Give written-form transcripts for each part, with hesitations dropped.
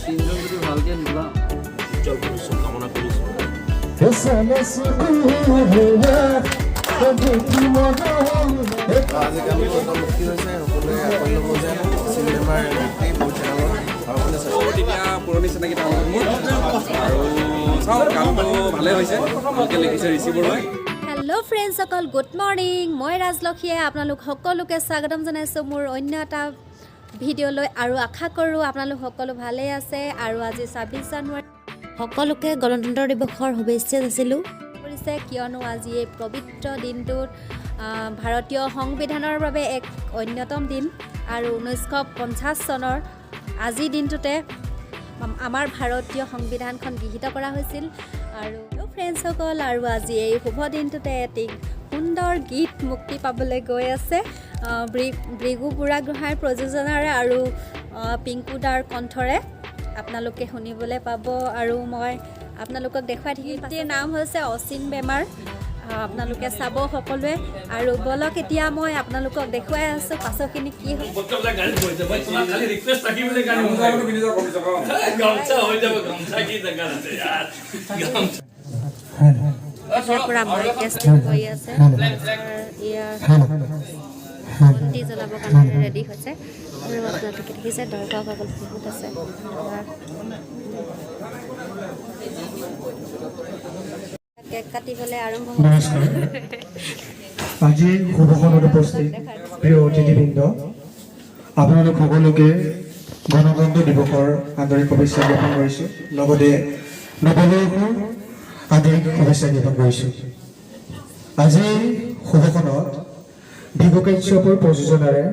তিনিজন যদি ভালকে নোলাওঁ। উজ্জ্বল ভৱিষ্যত কামনা কৰিছোঁ। আজি গানটো এটা মুক্তি হৈছে, সকলোৱে আঁকোৱালি ল'ব যেন। চিনেমাৰ গোটেই বহুত চেনেলত আৰু সকলোৱে চাইছে। বহুত এতিয়া পুৰণি চিনাকি তাৰ লগত মোৰ। আৰু চাওঁ, গানটো ভালেই হৈছে, ভালকৈ লিখিছে ঋষি বৰুৱাই। হেল্ল' ফ্ৰেণ্ডছসকল, গুড মৰ্ণিং। মই ৰাজলক্ষীয়ে আপোনালোক সকলোকে স্বাগতম জনাইছোঁ মোৰ অন্য এটা ভিডিঅ'লৈ আৰু আশা কৰোঁ আপোনালোক সকলো ভালেই আছে। আৰু আজি 26 জানুৱাৰী। সকলোকে গণতন্ত্ৰ দিৱসৰ শুভেচ্ছা যাচিলোঁ। পৰিছে, কিয়নো আজি এই পবিত্ৰ দিনটোত ভাৰতীয় সংবিধানৰ বাবে এক অন্যতম দিন আৰু 1950 চনৰ আজিৰ দিনটোতে আমাৰ ভাৰতীয় সংবিধানখন গৃহীত কৰা হৈছিল। আৰু ফ্ৰেণ্ডছসকল, আৰু আজি এই শুভ দিনটোতে এটি সুন্দৰ গীত মুক্তি পাবলৈ গৈ আছে ভৃগু বুঢ়াগোহাঁইৰ প্ৰযোজনাৰে আৰু পিংকু দাৰ কণ্ঠৰে আপোনালোকে শুনিবলৈ পাব। আৰু মই আপোনালোকক দেখুৱাই থাকিম। গীতটিৰ নাম হৈছে অচিন বেমাৰ। আপোনালোকে চাব সকলোৱে। আৰু ব'লক, এতিয়া মই আপোনালোকক দেখুৱাই আছোঁ পাছৰখিনি কি হ'ব। খালি ৰিকুৱেষ্ট ৰাখিবলৈ কাৰণে। গামোচাটো পিন্ধি যাওক কমচে কম। গামোচা হৈ যাব, গামোচা কি দৰকাৰ আছে ইয়াত গামোচা। ইয়াৰ পৰা মাইক টেষ্টিং কৰি আছে। ইয়াৰ বন্তি জ্বলাবৰ কাৰণে ৰেডি হৈছে। আৰু আপোনালোকে দেখিছে, দৰ্শকসকল বহুত আছে। কেক কাটিবলৈ আৰম্ভ হৈছে। নমস্কাৰ। আজি শুভখনত উপস্থিত প্ৰিয় অতিথিবৃন্দ, আপোনালোক সকলোকে গণতন্ত্ৰ দিৱসৰ আন্তৰিক শুভেচ্ছা জ্ঞাপন কৰিছোঁ, লগতে নৱবৰ্ষৰ আন্তৰিক শুভেচ্ছা জ্ঞাপন কৰিছোঁ। আজিৰ শুভখনত ভৃগু কাশ্যপৰ প্ৰযোজনাৰে,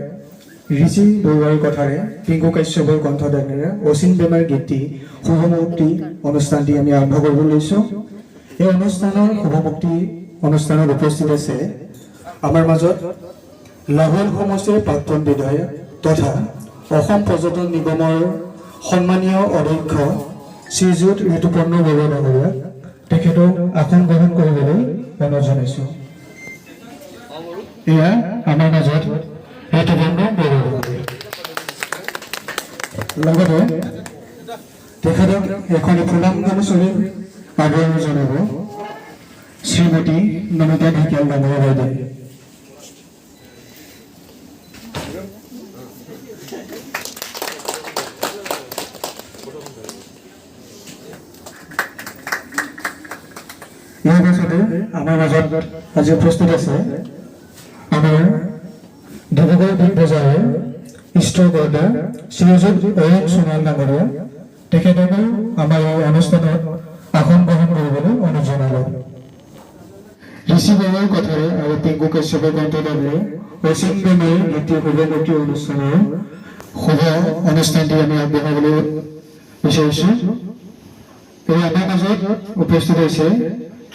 ঋষি বৰুৱাৰ কথাৰে, পিংকু কাশ্যপৰ কণ্ঠদানেৰে অচিন বেমাৰ গীতটি শুভমুক্তি অনুষ্ঠানটি আমি আৰম্ভ কৰিব লৈছোঁ। এই অনুষ্ঠানৰ শুভমুক্তি অনুষ্ঠানত উপস্থিত আছে আমাৰ মাজত লাহোৱাল সমষ্টিৰ প্ৰাক্তন বিধায়ক তথা অসম পৰ্যটন নিগমৰ সন্মানীয় অধ্যক্ষ শ্ৰীযুত ঋতুপৰ্ণ বৰুৱা ডাঙৰীয়া। তেখেতক আসন গ্ৰহণ কৰিবলৈ অনুৰোধ জনাইছোঁ। এয়া আমাৰ মাজত ঋতুপৰ্ণ বৰুৱা ডাঙৰীয়া। লগতে তেখেতক এখনি ফুলাম গামোচাৰে আদৰণি জনাব শ্ৰীমতী নমিতা ঢেকিয়াল ডাঙৰীয়া বাইদেউ। ইয়াৰ পাছতে আমাৰ মাজত আজি উপস্থিত আছে আমাৰ ডিব্ৰুগড় বিগ বজাৰৰ ষ্ট'ৰকৰ্তা শ্ৰীযুত অয়ন সোণোৱাল ডাঙৰীয়া। তেখেতকো আমাৰ এই অনুষ্ঠানত আসন গ্ৰহণ কৰিবলৈ অনুৰোধ জনালোঁ। ঋষি বৰুৱাৰ কথাৰে আৰু পিংকু কাশ্যপৰ কণ্ঠদানেৰে অচিন বেমাৰী গীতটিৰ শুভমুক্তি অনুষ্ঠানৰ শুভ অনুষ্ঠানটি আমি আগবঢ়াবলৈ বিচাৰিছোঁ। এই আমাৰ মাজত উপস্থিত হৈছে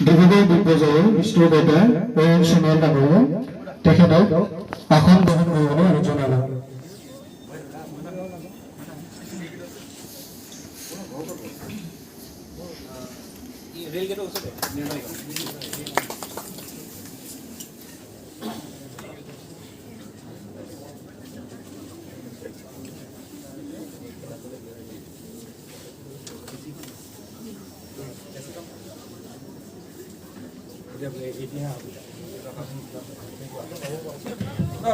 ডিব্ৰুগড় বিগ বজাৰৰ ষ্ট'ৰকৰ্তা অয়ন সোণোৱাল ডাঙৰীয়া। তেখেতক আসন গ্ৰহণ কৰিবলৈ অনুৰোধ জনালোঁ। ৰেল গেটৰ ওচৰতে নিৰ্মাণী।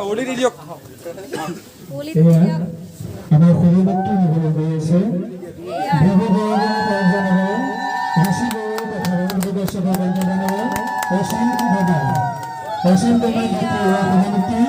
উলি দি দিয়ক। পুলি। এয়া আমাৰ শুভমুক্তি হ'বলৈ গৈ আছে। ভৃগু বৰুৱাৰ প্ৰযোজনাৰে, ঋষি বৰুৱাৰ কথাৰে, পিংকু কাশ্যপৰ কণ্ঠদানেৰে অচিন বেমাৰ, অচিন বেমাৰ গীতটি এয়া শুভমুক্তি।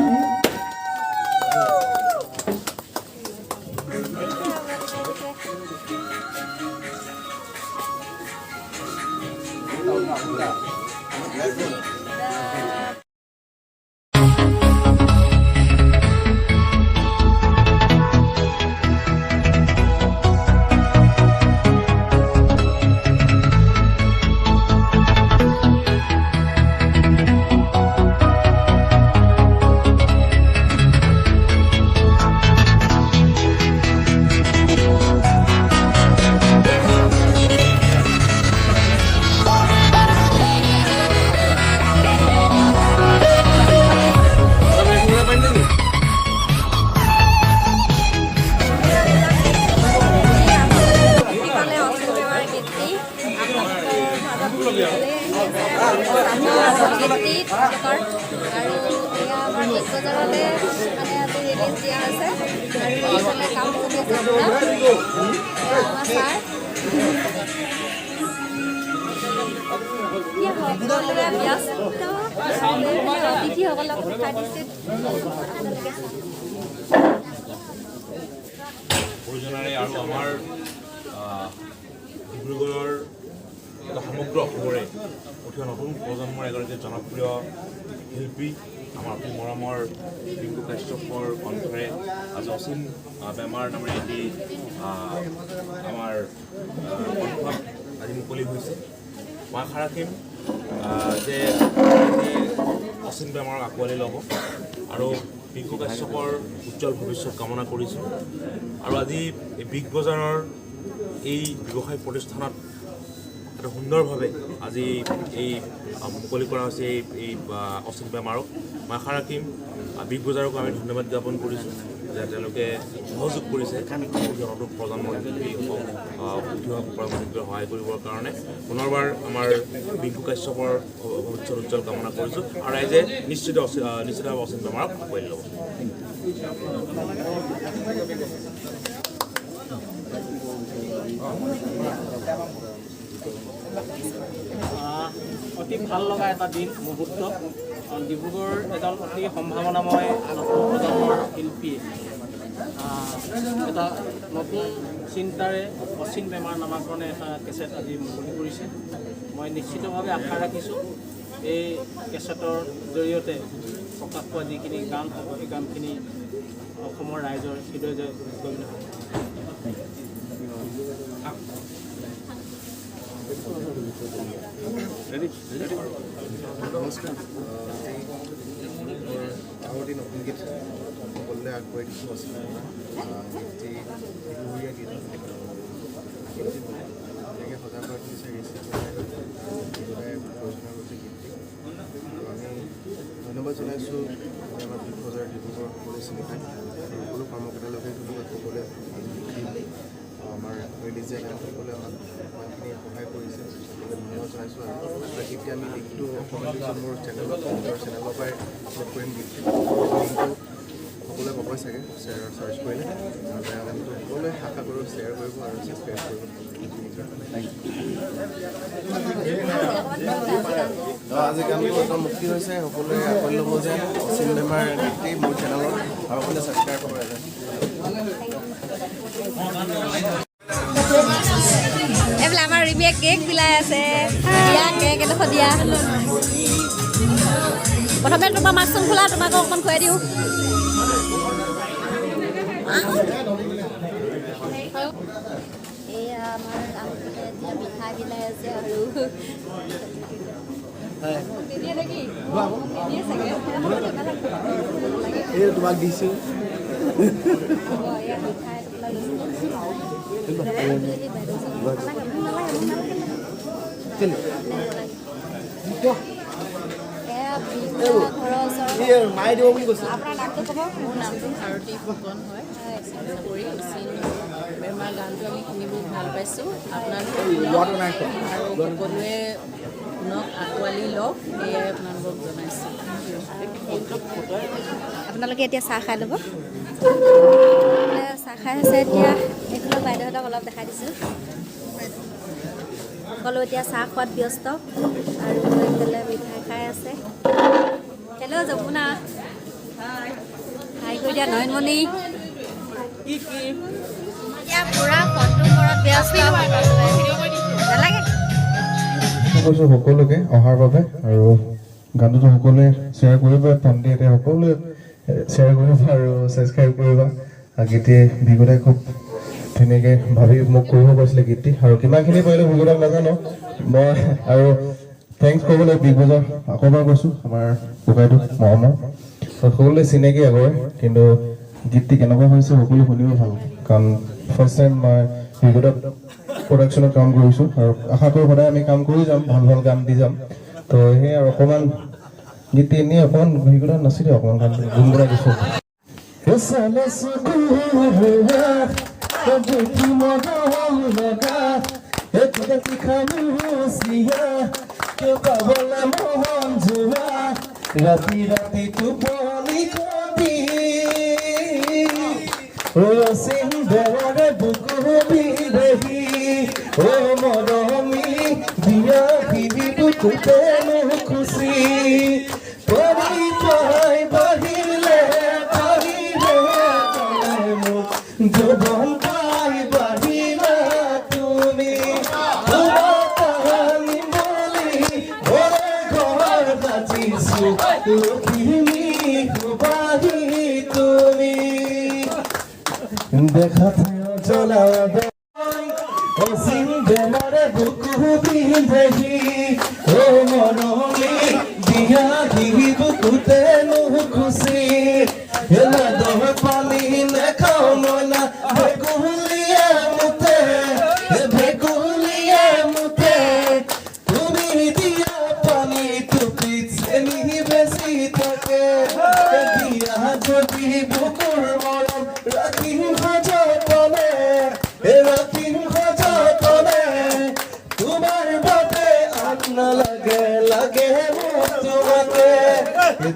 হৈছে আৰু এইফালে কাম চলি আছে পুৰা। এয়া আমাৰ ছাৰ। এতিয়া সকলোৱে ব্যস্ত। এইফালে অতিথিসকলক দেখাই দিছে। আপোনালোকে চাওক। প্ৰযোজনাৰে আৰু আমাৰ ডিব্ৰুগড়ৰ এটা সমগ্ৰ অসমৰে উঠি অহা নতুন প্ৰজন্মৰ এগৰাকী জনপ্ৰিয় শিল্পী, আমাৰ অতি মৰমৰ ৰিংকু কাশ্যপৰ কণ্ঠৰে আজি অচিন বেমাৰ নামেৰে এটি আমাৰ কণ্ঠত আজি মুকলি হৈছে। মই আশা ৰাখিম যে ৰাইজে অচিন বেমাৰক আঁকোৱালি ল'ব আৰু ৰিংকু কাশ্যপৰ উজ্জ্বল ভৱিষ্যত কামনা কৰিছোঁ। আৰু আজি এই বিগ বজাৰৰ এই ব্যৱসায়িক প্ৰতিষ্ঠানত এটা সুন্দৰভাৱে আজি এই মুকলি কৰা হৈছে এই অচিন বেমাৰক। মই আশা ৰাখিম, বিগ বজাৰকো আমি ধন্যবাদ জ্ঞাপন কৰিছোঁ যে তেওঁলোকে সহযোগ কৰিছে নতুন প্ৰজন্মৰ শিল্পী, উঠি অহা প্ৰজন্মৰ শিল্পীক সহায় কৰিবৰ কাৰণে। পুনৰবাৰ আমাৰ ৰিংকু কাশ্যপৰ ভৱিষ্যত উজ্জ্বল কামনা কৰিছোঁ আৰু ৰাইজে নিশ্চিতভাৱে অচিন বেমাৰক আঁকোৱালি ল'ব। অতি ভাল লগা এটা দিন, মুহূৰ্ত। ডিব্ৰুগড়ৰ এজন অতি সম্ভাৱনাময় নতুন প্ৰজন্মৰ শিল্পীয়ে এটা নতুন চিন্তাৰে অচিন বেমাৰ নামাকৰণে এটা কেছেট আজি মুকলি কৰিছে। মই নিশ্চিতভাৱে আশা ৰাখিছোঁ, এই কেছেটৰ জৰিয়তে প্ৰকাশ পোৱা যিখিনি গান হ'ব, এই গানখিনি অসমৰ ৰাইজৰ হৃদয় জয় কৰিব। নমস্কাৰ। আজি মোৰ আৰু এটি নতুন গীত সকলোলৈ আগবঢ়াই দিছোঁ, অচিন বেমাৰ। গীতটি বিহুৰীয়া গীত। গীতটি ধুনীয়াকৈ সজাই পৰাই তুলিছে ঋষি বৰুৱাই, প্ৰযোজনা কৰিছে গীতটি। আৰু আমি ধন্যবাদ জনাইছোঁ আমাৰ বিগ বজাৰ ডিব্ৰুগড় সকলো চিনি পায় আৰু সকলো কৰ্মকৰ্তালৈকে ধন্যবাদ। সকলোৱে আজি গীত আমাৰ ৰিলিজ দিয়া গান সকলোৱে আমাক ইমানখিনি সহায় কৰিছে, সকলোকে ধন্যবাদ জনাইছোঁ। আৰু গীতটি আমি লিংকটো অসমীয়া দিছোঁ মোৰ চেনেলত, নিজৰ চেনেলৰ পৰাই আপলোড কৰিম গীতটি। লিংকটো সকলোৱে পাবই চাগে শ্বেয়াৰ চাৰ্চ কৰিলে। আৰু গানটো সকলোৱে আশা কৰোঁ শ্বেয়াৰ কৰিব আৰু ছাবস্ক্ৰাইব কৰিব নিজৰ। আজি গানটো একদম মুক্তি হৈছে, সকলোৱে আঁকোৱালি ল'ব যেন অচিন বেমাৰ গীতটি মোৰ চেনেলত আৰু সকলোৱে ছাবস্ক্ৰাইব কৰে যেন। এইফালে আমাৰ ৰিমিয়ে কেক বিলাই আছে। দিয়া, কেক এডোখৰ দিয়া। প্ৰথমে তোমাৰ মাস্কখন খোলা, তোমাকো অকণমান খুৱাই দিওঁ। এয়া আমাৰ আংকুলে এতিয়া মিঠাই বিলাই আছে আৰু নিদিয়ে নেকি? নিদিয়ে চাগে। এই তোমাক দিছোঁ। হ'ব, এয়া মিঠাই এটুকুৰা লৈছোঁ। নালাগে, মোক নালাগে, মোক নালাগে। নালাগে। এয়া বিহু ঘৰৰ ওচৰত। মায়ে দিব বুলি কৈছে। আপোনাৰ নামটো ক'ব। মোৰ নামটো ভাৰতী ফুকন হয়। কৰি অচিন বেমাৰ গানটো আমি শুনি বহুত ভাল পাইছোঁ। আপোনালোকে শুনক আৰু সকলোৱে শুনক, আঁকোৱালি লওক, সেয়াই আপোনালোকক জনাইছোঁ। আপোনালোকে এতিয়া চাহ খাই ল'ব। চাহ খাই আছে এতিয়া। এইফালে বাইদেউহঁতক অলপ দেখাই দিছোঁ। সকলো এতিয়া চাহ খোৱাত ব্যস্ত আৰু এইফালে মিঠাই খাই আছে। হেল্ল' যমুনা, হাই কৰি দিয়া। নয়নমণি এতিয়া পূৰা ফটো মৰত ব্যস্ত। নালাগে। কৈছোঁ সকলোকে অহাৰ বাবে আৰু গানটোতো সকলোৱে শ্বেয়াৰ কৰিব। ভণ্টি, এতিয়া সকলোৱে শ্বেয়াৰ কৰিব আৰু ছাবস্ক্ৰাইব কৰিবা। গীতটি ভিগুদাই খুব ধুনীয়াকৈ ভাবি মোক কৰিব কৈছিলে গীতটি আৰু কিমানখিনি পাৰিলোঁ ভিগুদাক নাজানো মই। আৰু thanks ক'ব লাগিব বিগ বজাৰ, আকৌ এবাৰ কৈছোঁ, আমাৰ ককাইটো মৰমৰ, সকলোৱে চিনাকি আগৰে। কিন্তু গীতটি কেনেকুৱা হৈছে সকলো শুনিব ভাল, কাৰণ ফাৰ্ষ্ট টাইম মই ভিগুদাক প্ৰডাকশ্যনত কাম কৰিছোঁ আৰু আশা কৰোঁ সদায় আমি কাম কৰি যাম, ভাল ভাল গান দি যাম। তো সেয়ে আৰু অকণমান গীতটি এনেই অকণমান ভিগুদাত নাছিলে, অকণমান গান গুণগুণাই দিছোঁ। ৰাতি ৰাতি টোপনি খতি। অচিন বেমাৰে বুকু বিদেহী অ মৰমী দিয়া বুকুতে খুচি পৰি পাই বাঢ়িলে বাঢ়িলে মোক যৌৱন পাই বাঢ়িলা তুমি তোমাক আনিম বুলি ঘৰে ঘৰ সাজিছো লখিমী সুবাহী তুমি দেখাতে জ্বলাবে অচিন বেমাৰে বুকু বিন্ধেহি অ মৰমী দিয়া বুকুতে খুচি দহ পানী নেখাওঁ মইনা ভেকুলীয়ে মুতে, ভেকুলীয়ে মুতে। তুমি দিয়া পানী টুপিত চেনি বেছি থাকে। দিয়া যদি বুকুৰ মৰম ৰাখিম সযতনে, ৰাখিম সযতনে। তোমাৰ বাবে আন নালাগে, লাগে মোক তোমাকে।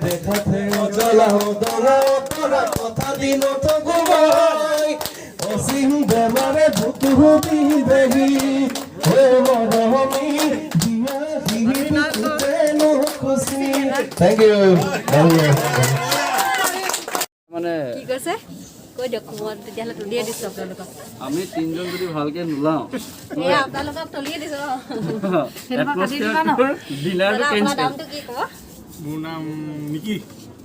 দেখাতে জ্বলাও দৰাও কৰা কথা দিনত ঘুমাই অচিন বেমাৰে বুকু বিদেহী হে মৰমী দিয়া বুকুতে খুচি। Thank you. মানে কি কৈছে কৈ দিয়ক, মই তেতিয়াহ'লে তুলিয়ে দিছোঁ আপোনালোকক। আমি তিনিজন যদি ভালকে নোলাওঁ এয়া আপোনালোকক তুলিয়ে দিছোঁ। ডিনাৰটো দাদা, আপোনাৰ কেঞ্চেল। নামটো কি ক'ব? মোৰ নাম নিকি।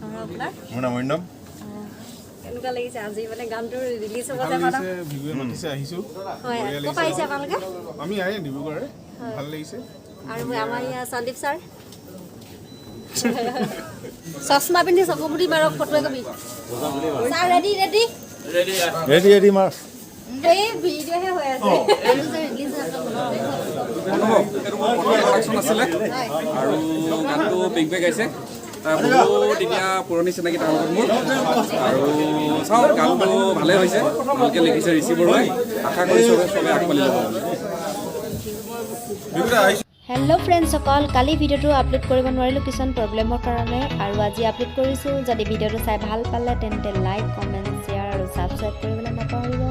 আৰু আপোনাৰ? মোৰ নাম অৰিন্দম। কেনেকুৱা লাগিছে আজি মানে গানটো ৰিলিজ হ'ব ভাল যে আপোনাৰ? লাগিছে, বিহুৱে মাতিছে, আহিছোঁ। হয়, বঢ়িয়া ক'ৰ পৰা আহিছে আপোনালোকে? আমি আহে ডিব্ৰুগড়ৰে, ভাল লাগিছে। আৰু আমাৰ ইয়াৰ সন্দীপ ছাৰ, চশমা পিন্ধি চকু মুদি মাৰক ফটো একপি। Sir, ready ready? Ready. Ready ready মাৰ। এই ভিডিঅ'হে হৈ আছে। অনুভৱ, এইটো মোৰ প্ৰথম প্ৰডাকশ্যন আছিলে আৰু গানটো পিংকুৱে গাইছে। তাৰ বহুত দিনীয়া পুৰণি চিনাকি তাৰ লগত মোৰ। আৰু চাওঁ, গানটো ভালেই হৈছে, ভালকৈ লিখিছে ঋষি বৰুৱাই। আশা কৰিছোঁ চবে আঁকোৱালি ল'ব বুলি। হেল্ল' ফ্ৰেণ্ডছসকল, কালি ভিডিঅ'টো আপলোড কৰিব নোৱাৰিলোঁ কিছুমান প্ৰব্লেমৰ কাৰণে আৰু আজি আপলোড কৰিছোঁ। যদি ভিডিঅ'টো চাই ভাল পালে তেন্তে লাইক, কমেণ্ট, শ্বেয়াৰ আৰু ছাবস্ক্ৰাইব কৰিবলৈ নাপাহৰিব।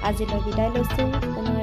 আজিলৈ বিদায় লৈছোঁ। পুনৰ